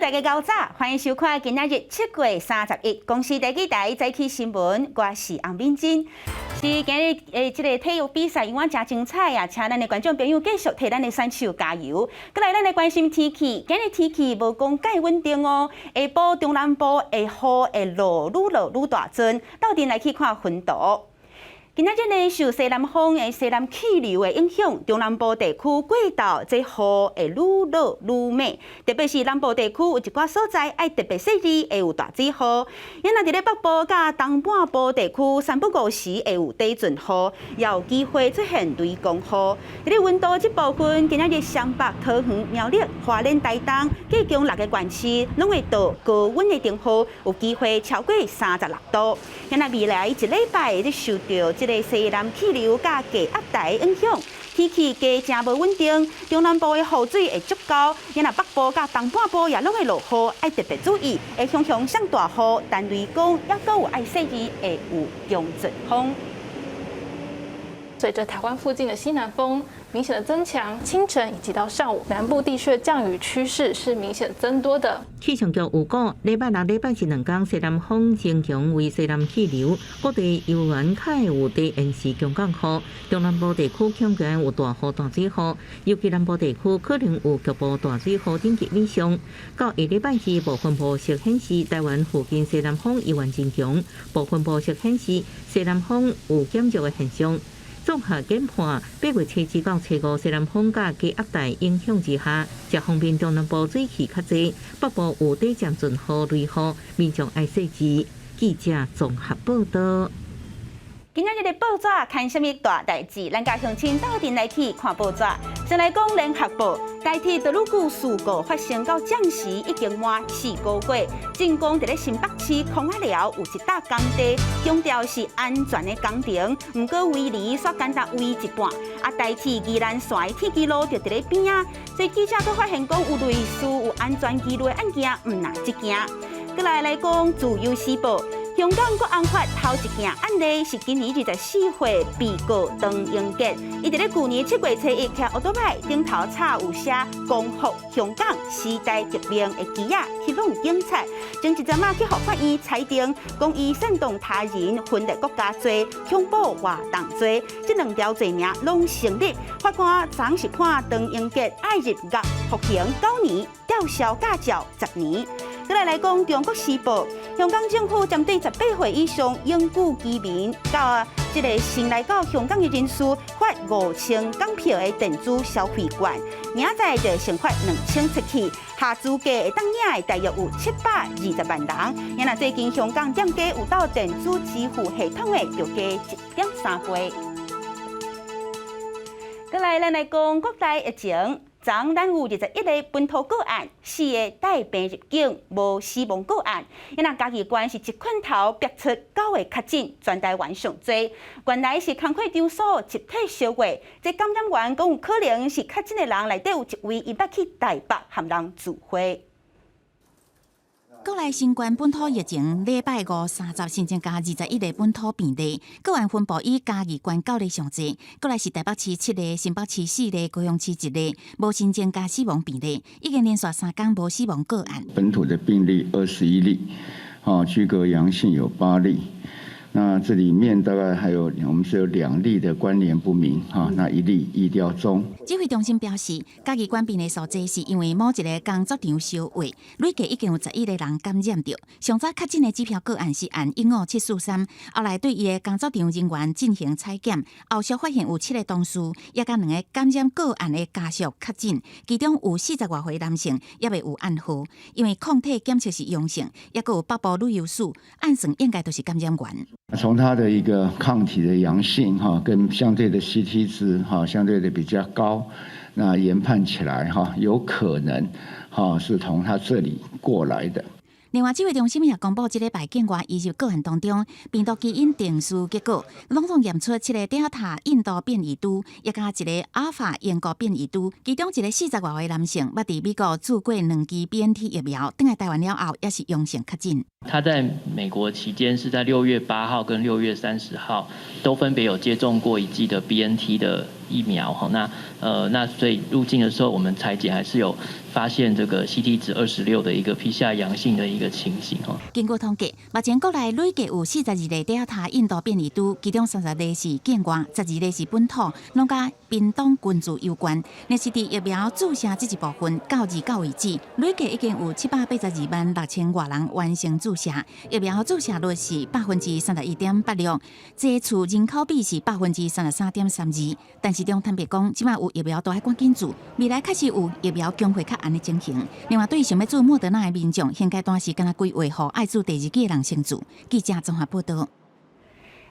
大家𠢕早，歡迎收看今仔日7月31公視第二台早起新聞，我是洪敏珍。是今日誒，這个體育比賽永遠誠精彩啊！請咱的觀眾朋友繼續替咱的選手加油。閣來，咱來關心天氣，今日天氣無講蓋穩定哦。下晡中南部會雨會落愈落愈大陣，鬥陣來去看雲圖。今仔日呢，受西南風的西南氣流的影響，中南部地區過晝這雨會愈落愈猛，特別是南部地區有一寡所在愛特別細膩，會有大水雨。𪜶若佇咧北部佮東半部地區，三不五時會有短陣雨，也有機會出現雷公雨。佇咧溫度這部分，今仔日雙北、桃園、苗栗、花蓮、台東，計共六个縣市，攏會到高溫的燈號，有機會超過36度。𪜶若未來一禮拜，咧受著這个西南氣流佮低壓帶影響，天氣加誠無穩定，中南部的雨水會足夠，𪜶若北部佮東半部也攏會落雨，愛特別注意，會常常上大雨，但雷公猶閣有愛細膩，會有強陣風。隨著台灣附近的西南風明顯的增強，清晨以及到上午，南部地區的降雨趨勢是明顯增多的。氣象局預估，禮拜六、禮拜日兩工西南風增強為西南氣流，各地猶原較會有低延時強降雨，中南部地區恐驚有大雨、大水雨，尤其南部地區可能有局部大水雨等級以上。到下禮拜二，部分模式顯示台灣附近西南風猶原增強，部分模式顯示西南風有減弱的現象。綜合研判，8月初一到初五，西南風佮低壓帶影響之下，這方面中南部水汽較濟，北部有短暫陣雨、雷雨，民眾愛細緻。記者綜合報道。今仔日的報紙看啥物大代誌？咱佮鄉親鬥陣來去看報紙。先來講聯合報，台鐵多魯閣事故發生到這時已經滿4個月，證講佇咧新北市空仔寮有一搭工地，強調是安全的工程，毋過圍籬煞干焦圍一半，啊台鐵宜蘭線的鐵支路就佇咧邊仔，所以記者閣發現講有類似有安全疑慮的案件，毋若這件。閣來來講自由時報。香港國安法頭一件案例是今年24歲被告唐英傑，伊佇咧舊年7月初一騎歐多擺頂頭插有寫“光復香港時代革命”的旗仔去挵警察，前一陣仔去予法院裁定，講伊煽動他人分裂國家罪、恐怖活動罪，這兩條罪名攏成立。法官昨是判唐英傑愛入獄服刑9年，吊銷駕照10年。閣來來講，中國時報，香港政府針對18歲以上永久居民佮這个新來到香港的人士發5000港票的電子消費券，明仔載就先發2000出去，合資格會當領的大約有720萬人。𪜶若最近香港店家有鬥電子支付系統的，就加1.3倍。閣來，咱來講國內疫情。昨咱有21个本土個案，四个帶病入境，無死亡個案。𪜶若嘉義縣是一拳頭逼出九个確診，全台灣上濟。原來是工課場所集體燒過，這感染源講有可能是確診的人內底有一位伊捌去台北和人聚會。國內新冠本土疫情，禮拜五30新增加21个本土病例，個案分布以嘉義縣九个上濟，過來是台北市七个、新北市四个、高雄市一个，無新增加死亡病例，已經連續3工無死亡個案。本土的病例21例，哦，居隔陽性有8例。那這裡面大概還有，我們是有2例的關聯不明，哈，那一例疫調中。指揮中心表示，嘉義縣病例數濟是因為某一个工作場燒話，累計已經有11個人感染著。上早確診的指標個案是案15743，後來對伊的工作場人員進行採檢，後續發現有七个同事，也佮兩个感染個案的家屬確診，其中有40外歲男性，猶未有暗號，因為抗體檢測是陽性，猶閣有北部旅遊史，按算應該都是感染源。從它的一個抗體的陽性哈，跟相對的 CT 值哈，相對的比較高，那研判起來哈，有可能哈是從他這裡過來的。另外，指揮中心也公布，這禮拜境外移入個案當中，病毒基因定序結果，攏總驗出七个 Delta 印度變異株，也佮一个阿爾法英國變異株，其中一个40外歲男性，捌佇美國注過兩劑 BNT 疫苗，轉來台灣了後，也是陽性確診。他在美國期間是在6月8號跟6月30號都分別有接種過一劑的 BNT 的疫苗，哈，那所以入境的時候，我們採檢還是有發現這個 CT 值26的一個 PCR 陽性的一個情形。吼。根據統計，目前國內累計有42例德爾塔印度變異株，其中30例是境外，12例是本土，攏佮屏東群聚有關。若是佇疫苗注射這一部分，到29為止，累計已經有782萬6千外人完成注射，疫苗注射率是31.86%，濟厝人口比是33.32%。但是中坦白講，這擺有疫苗都愛趕緊注，未來確實有疫苗供貨較絚的情形。另外，對想欲注莫德納的民眾，現階段是敢若規劃予愛注第二劑的人先注。記者綜合報道。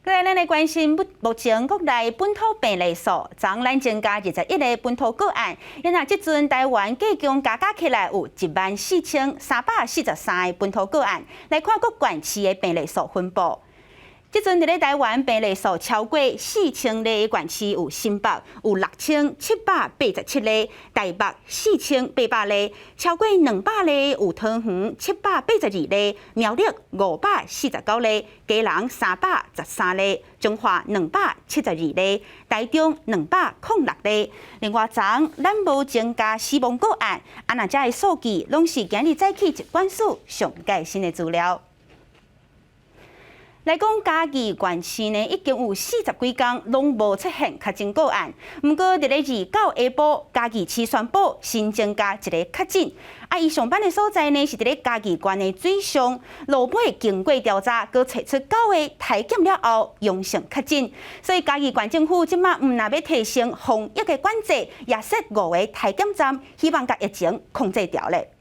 過來，咱來關心目前國內本土病例數，昨咱增加21個本土個案，因為這陣台灣計共加加起來有14,343個本土個案。來看各縣市的病例數分布。這陣佇咧台灣病例數超過4000例的縣市有新北有6787例，台北4800例，超過200例有桃園782例，苗栗549例，基隆313例，彰化272例，台中206例。另外，昨咱無增加死亡個案，啊，若這个數據攏是今日早起疾管署上蓋新的資料。來講嘉義縣市呢，已經有40幾工攏無出現確診個案。毋過，佇咧29下晡，嘉義市宣布新增加一个確診。啊，伊上班的所在呢，是佇咧嘉義縣的水上，落尾經過調查，閣揣出九个篩檢了後陽性確診。所以嘉義縣政府這馬毋但欲提升防疫的管制，也設五個篩檢站，希望共疫情控制牢咧。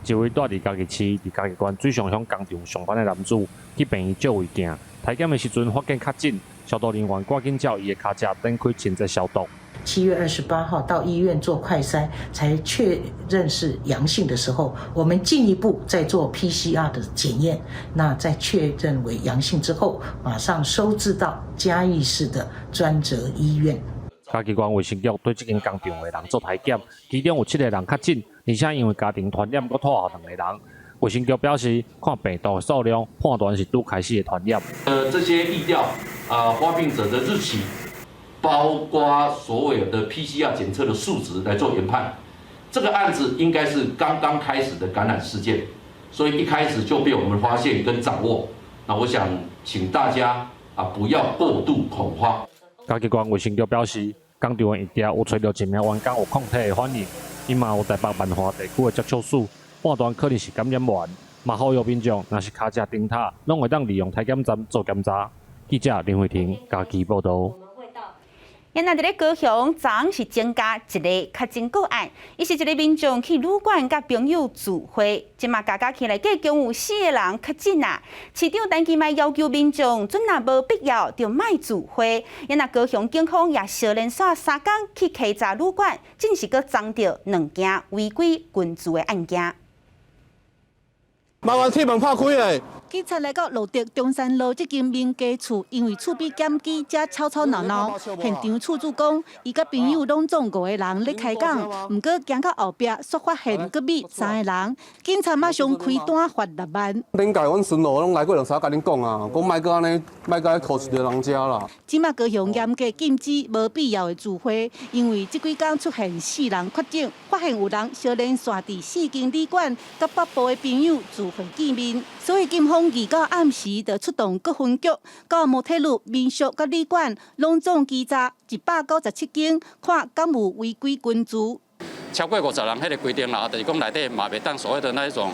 一位住佇嘉義市、佇嘉義縣水上鄉工廠上班的男子，去病院照胃鏡，篩檢的時陣發現確診，消毒人員趕緊照伊的跤跡展開清潔消毒。 7月28號到醫院做快篩，才確認是陽性的時候，我們進一步再做 PCR 的檢驗，那在確認為陽性之後，馬上收治到嘉義市的專責醫院。嘉義縣衛生局對這間工廠的人做篩檢，其中有七個人確診，而且因為家庭傳染，閣拖後兩個人。衛生局表示，看病毒的數量，判斷是拄開始的傳染。這些疫調啊，發病者的日期，包括所有的 PCR 檢測的數值來做研判。這個案子應該是剛剛開始的感染事件，所以一開始就被我們發現跟掌握。那我想請大家啊，不要過度恐慌。嘉義縣衛生局表示，工廠的疫調有揣著一名員工有抗體的反應，伊嘛有台北萬華地區的接觸史，判斷可能是感染源。嘛呼籲民眾，若是跤跡釘塔，攏會當利用篩檢站做檢查。記者林慧婷嘉義報道。現在佇咧高雄，昨是增加一个確診個案，伊是一个民眾去旅館佮朋友聚會，這馬加加起來，計共有四個人確診啊。市長陳其邁要求民眾，準若無必要就莫聚會。現在高雄警方也相連紲三工去稽查旅館，真是閣偵著兩件違規群聚的案件。麻煩鐵門拍開咧。警察來到蘆竹中山路這間民家厝，因為厝邊檢舉才吵吵鬧鬧。現場厝主講，伊佮朋友攏總五個人咧開講，毋過行到後壁，煞發現閣覕三个人。警察馬上開單罰6萬。頂屆阮巡邏攏來過兩三共恁講啊，講莫閣按呢，莫閣箍一个人遮啦。這馬高雄嚴格禁止無必要的聚會，因為這幾工出現四人確診，發現有人相連紲佇四間旅館佮北部的朋友聚會見面，所以警方29暗時就出動各分局，到摩鐵路、民宿佮旅館，攏總稽查197間，看敢有違規群聚。超過50人，彼个規定啦，就是講內底嘛袂當所謂的那一種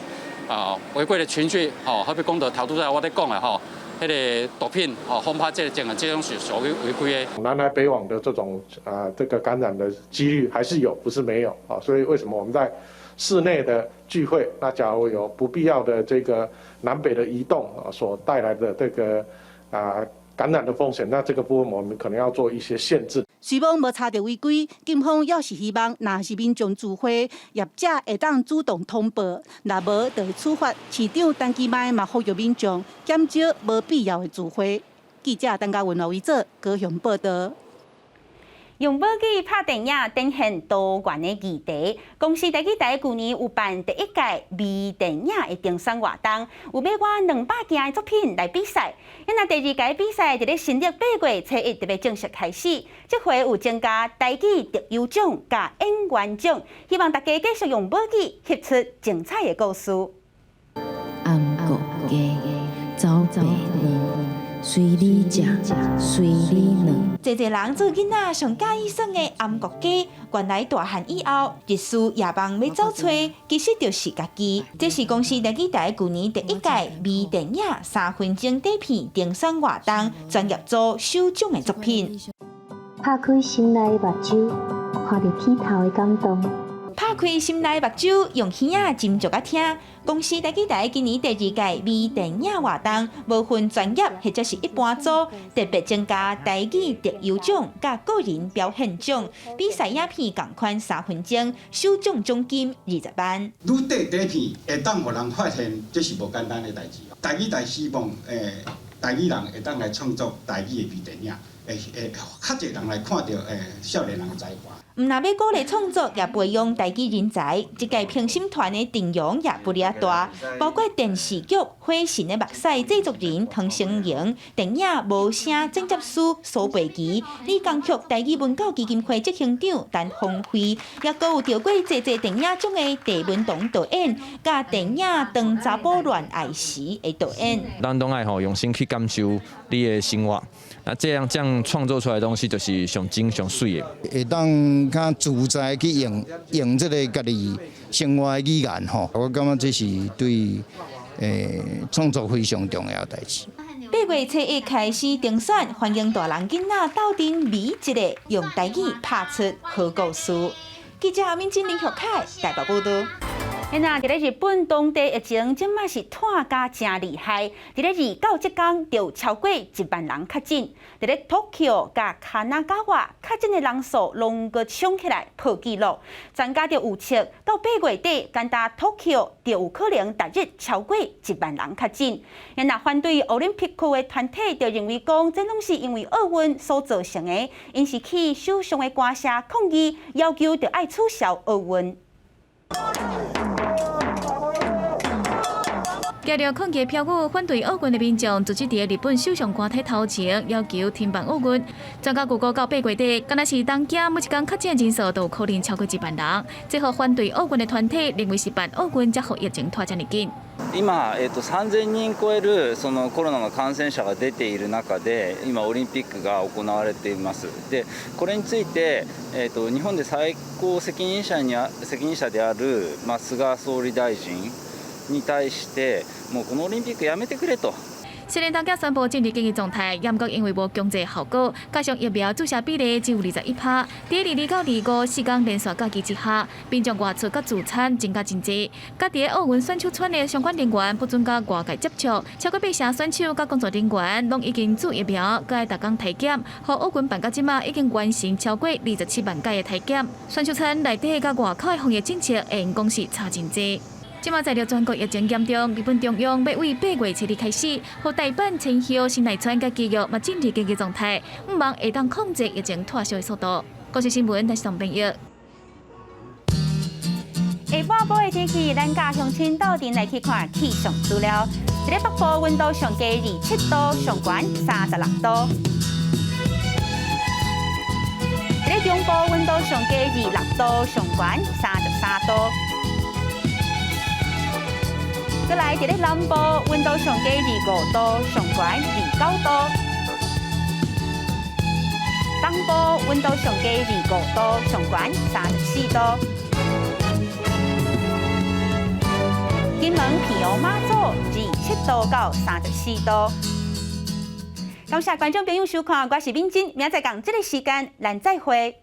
啊違規的群聚，吼，好比講到頭拄仔我咧講的吼，彼个毒品吼，風拍這个種，這種是屬於違規的。南來北往的這種啊，這個感染的幾率還是有，不是沒有啊。所以為什麼我們在室內的聚會，那假如有不必要的這個南北的移動啊，所帶來的這個啊感染的風險，那這個部分我們可能要做一些限制。雖罔無查著違規，警方猶是希望，若是民眾聚會，業者會當主動通報，若無就會處罰。市長陳其邁嘛呼籲民眾減少無必要的聚會。記者陳嘉文、羅維哲高雄報道。用母語拍電影，展現多元的議題。公視台語台舊年有辦第一屆微電影的評選活動，有欲滿200件的作品來比賽。那第二屆比賽佇咧新曆8月初1就欲正式開始。這回有增加台語特優獎佮演員獎，希望大家繼續用母語翕出精彩的故事。暗國雞，走白卵，隨你食，隨你軟。濟濟人做囡仔上佮意耍的頷國雞，原來大漢以後，日思夜夢欲走揣，其實就是家己。這是公視台語台舊年第一屆微電影3分鐘短片評選活動專業組首獎的作品。拍開心內目睭，看著鐵頭的感動。拍開心內目睭，用耳仔斟酌仔聽。公視台語台今年第二屆微電影活動，無分專業或者是一般組，特別增加台語特優獎佮個人表現獎。比賽影片仝款3分鐘，首獎獎金20萬。愈短短片會當予人發現，這是無簡單的代誌。台語台希望台語人會當來創作台語的微電影，會會較濟人來看著少年人的才華。毋若欲鼓勵創作，也培養台語人才。這屆評審團的陣容也不離大，包括電視劇《火神的目屎》製作人湯成榮、電影《無聲》剪接師蘇培琪、李江旭台語文教基金會執行長陳鴻輝，也閣有得過濟濟電影獎的鄭文堂導演，佮電影《當查埔戀愛時》的導演。咱攏愛吼用心去感受你的生活，那這樣這樣創作出來的東西就是上真上媠的。會當較自在去用用這个家己生活的語言吼，我感覺這是對創作非常重要的代誌。8月初1開始評選，歡迎大人囡仔鬥陣比一个用台語拍出好故事。記者敏珍林玉凱台北報導。那佇咧日本當地疫情，這馬是湠甲誠厲害。佇咧二到這工，就有超過1萬人確診。佇咧 Tokyo 佮 Kanagawa 確診的人數攏閣衝起來破紀錄。專家就預測，到8月底，干焦 Tokyo 就有可能逐日超過1萬人確診。那反對奧林匹克的團體就認為講，這攏是因為奧運所造成的，𪜶是去首相的官舍抗議，要求著愛取消奧運。舉著抗議標語反對奧運的民眾，組織佇日本首相官邸頭前，要求停辦奧運。專家預估到8月底，敢若是東京每一工確診人數都有可能超過1萬人。這予反對奧運的團體認為是辦奧運才予疫情拖遮爾緊。今、3000人超えるそのコロナの感染者が出ている中で、今オリンピックが行われています。で、これについて、日本で最高責任者に責任者である、まあ、菅総理大臣に対して、もうこのオリンピックやめてくれと。雖然東京宣布進入緊急狀態，毋過因為無強制效果，加上疫苗注射比例只有21%，佇20到25四工連續隔離之下，民眾外出佮聚餐增加真濟。佮佇奧運選手村的相關人員不准佮外界接觸，超過八成選手佮工作人員攏已經注疫苗，閣愛逐工體檢。予奧運辦到這馬已經完成超過27萬屆的體檢。選手村內底佮外口的防疫政策，會用講是差真濟。這馬隨著全國疫情嚴重，日本中央欲對8月初2開始，予大阪、千葉、神奈川佮埼玉嘛進入緊急狀態，向望會當控制疫情拖燒的速度。公視新聞，台視編譯。下半晡的天氣，咱佮鄉親鬥陣來去看氣象資料。佇咧北部溫度上低27度，上懸36度。佇咧中部溫度上低26度，上懸33度。閣來佇咧南部溫度上低25度，上懸29度。東部溫度上低25度，上懸34度。金門、澎湖、馬祖27度到34度。感謝觀眾朋友收看，我是敏珍，明仔載仝這个時間，咱再會。